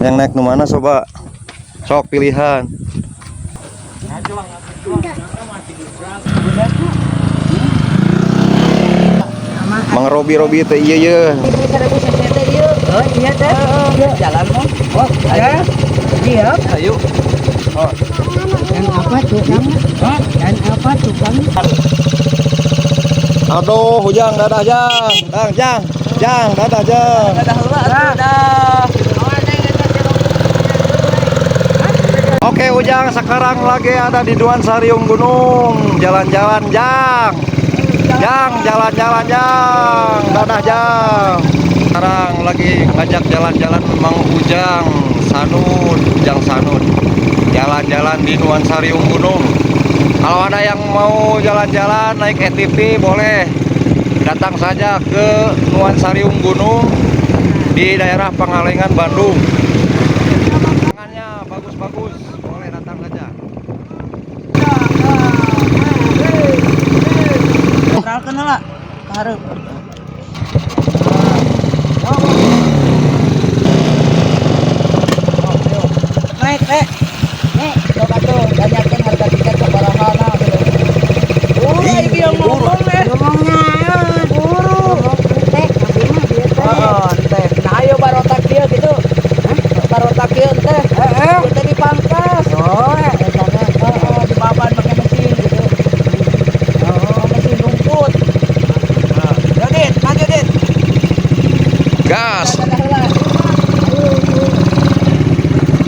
Yang naik nu mana coba? Sok pilihan. Mang Robi Robi teh iya ye. Oh iya teh. Jalan mau. Oh, ya. Iya. Ayo. Dan apa tuh kamu? Dan apa tuh kamu? Aduh, hujang dadah jang. Dang jang. Jang dadah jang. Dadah heula atuh dah. Oke Ujang, sekarang lagi ada di Duan Sariung Gunung. Jalan-jalan Jang. Jang, jalan-jalan Jang. Dadah Jang. Sekarang lagi ngajak jalan-jalan Mang Ujang Sanun, Ujang Sanun. Jalan-jalan di Nuansa Riung Gunung. Kalau ada yang mau jalan-jalan naik ATV boleh. Datang saja ke Nuansa Riung Gunung di daerah Pangalengan, Bandung. Tangannya bagus-bagus, boleh datang saja. Kenalkeun heula. Ka hareup. Naik, Rek. Nih, coba tuh tanyakeun harga tiket sabaraha gitu. Ulah ieu yang ngomong eh. Ngomongnya buru. Teh, oh, teh. Nah, ayo barotak kieu gitu. Barotak kieu teh. Heeh. Ieu teh dipangkas. Oh, eta teh. Heeh, dibaban pakai mesin gitu. Oh, mesin rumput. Yo, Dit, maju, Dit. Gas. Dadah heula.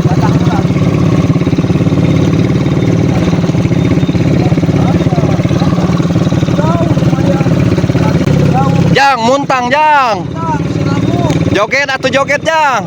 Dadah heula. Jang, muntang Jang. Joget atau joget Jang.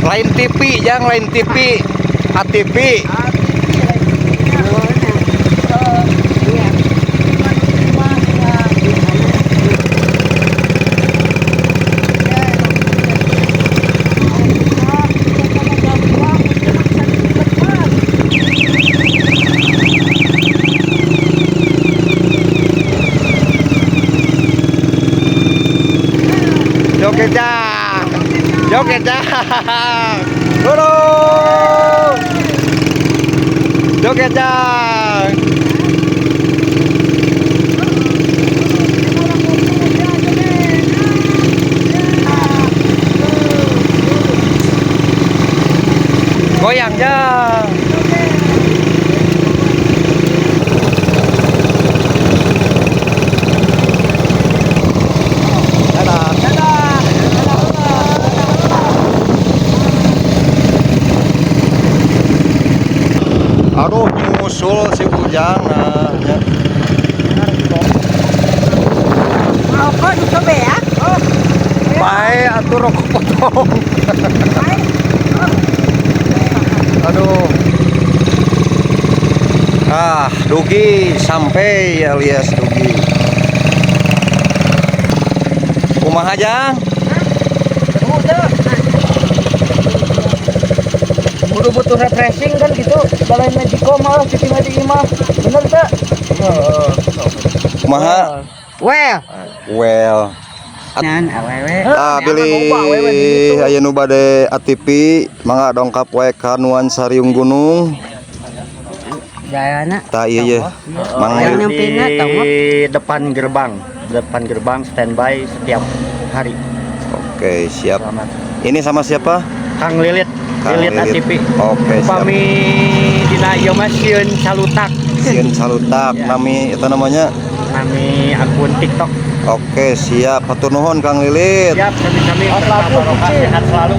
Lain TV Jang, lain TV. ATV. Joget Jang. Joget Jang. Turun. Joget Jang. Goyang Jang. Dadah. Aduh, nyusul si Ujang nah. Ya. Rokok dicoba ya. Bae atuh rokok potong. Aduh. Ah, Dugi sampai alias Dugi. Kumaha Jang? Buru butuh refreshing kan gitu. Kalau magicom malah cuci mati imah. Bener tak? Kumaha? Well. Well. Nan awewe. Ah, bilih aya nu bade ATV mangga dongkap wae ka Nuansa Riung Gunung. Jayana. Tah ieu ye. Mang Yang nyumpina Di tau mah. depan gerbang standby setiap hari. Oke, siap. Selamat. Ini sama siapa? Kang Lilit, Kang Lilit Lilit. ATV. Oke, siap. Upami dina ieu mah sieun salutak. Sieun salutak Ya. nami itu namanya. Nami akun TikTok. Oke, siap. Hatur nuhun Kang Lilit. Siap, sami-sami berkah barokah sehat selalu.